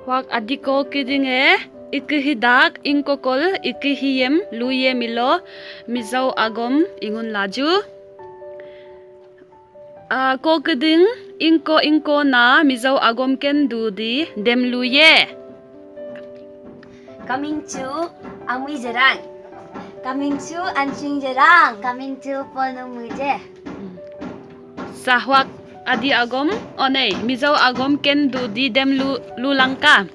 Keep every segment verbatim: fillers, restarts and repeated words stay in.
Huak adiko kídínge, ikehi dak, ingkokol, ikehi yem, luye milo, Mizo agom ingun laju. A, ko kídíng, ingko ingkona, Mizo agom kendudí, dem luye. Kamingchu, amui jerang. Kamingchu, ansing jerang. Kamingchu, ponung muje. Sahuak adi agom, onei, Mizo agom kendudí, dem lu, lulangka.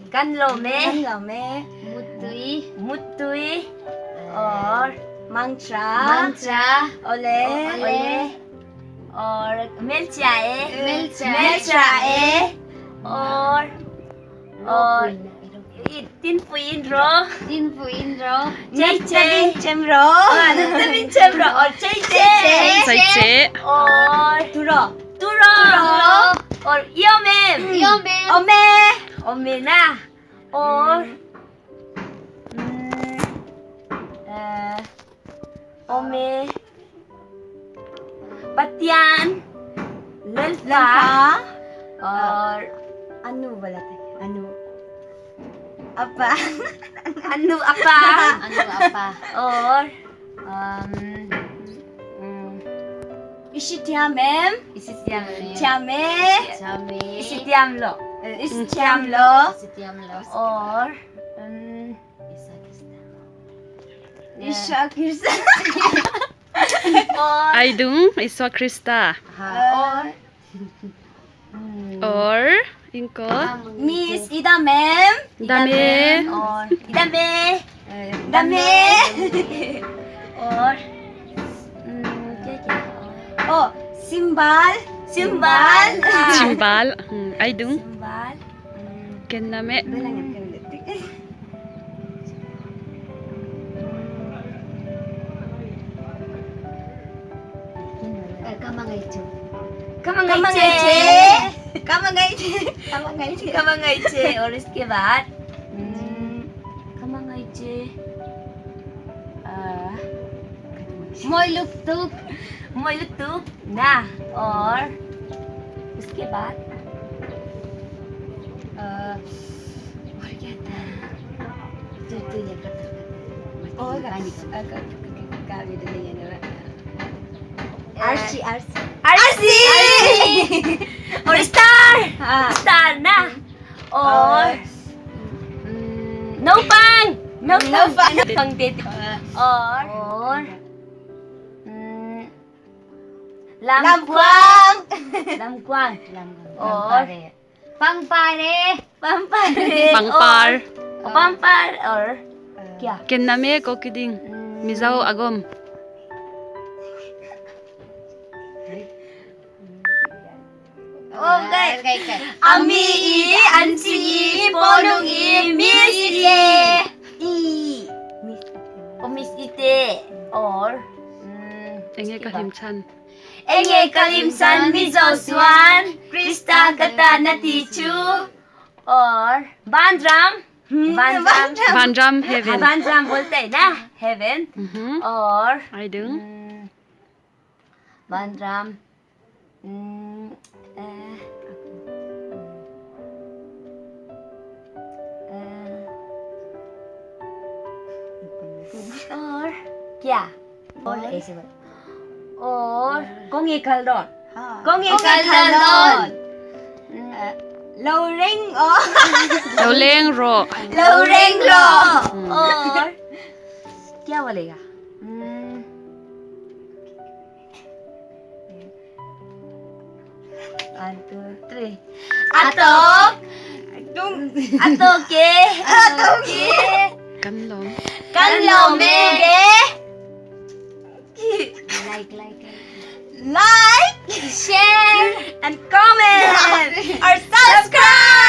Kanlome. Kanlome. Mutui. Mutui. Or mangtra. Mangtra. Ole. Ole. Or melchae. Melchae. Melchae. Or, or Tinpu inro. Tinpu inro. Cheiche. Chemro. Tinpu chemro. Or cheiche. Cheiche. Or turo. Turo. Or iomem. Iomem. Ome. Ome na. Or, mm, eh, Ome. Patian. Lelfa. Lelfa. Or anu bola tadi. Anu. Apa? Anu apa? Anu apa? Or, um, mm, Isitiamem. Isitiamem. Tiame. Tiame. Isitiamlo. Eh, isitiamlo. Isitiamlo. Or, um, Isa Krista. Or aidung, Isa Krista. Ha, or. Or ingko. Miss Idamem. Idame. Or Idame. Eh, Idame. Or, mm, kya, kya? Oh, Simbal. Simbal. Simbal. Hmm, aidung. Simbal. Kenname. Kamangaiche. Kamangaiche. Kamangaiche. Kamangaiche. Kamangaiche. और इसके बाद, hmm, kamangaiche. Ah, Moiluktuk. Moiluktuk. Nah, और उसके बाद, अ, और क्या था? तू, तू ये कर, कर, कर। और का, का, का, का, का, का, का, का, का, आरसी, आरसी। आरसी। आरसी। और स्टार। हाँ। स्टार ना। और, और, हम्म, नौपांग। नौपांग। नौपांग। नौपांग दे दे। और, और, हम्म, Lamkuang. Lamkuang. Lamkuang. Or Pampare. Pampare. Pampar. Or, oh, Pampar or kya? Kenname ko kídíng. Hmm. Mizo agom. Oh, guys. Okay, okay. Ami i, ansi i, ponung i, miss i. I. Miss. Oh, miss ite. Or, mm, Enge Kalimchan. Enge Kalimchan, Mizo Suan, Krista kata natichu. Or Bandram. Hmm, Bandram. Bandram. Bandram heaven. Bandram bolte na heaven. Mhm. Or aidung. Hmm, Bandram. Hmm, eh, eh, or kya? Or, or, ऐसे बोल। Or, Konge Kaldon। हाँ। Konge Kaldon। Eh, Loureng, oh। Loureng ro। Loureng ro। Hmm। Or, क्या बोलेगा? Hmm। One, two, three. Atok. Atok ke. Atok ke. Kanlom. Kanlom ke. Like, like, like. Like, share, and comment, or subscribe.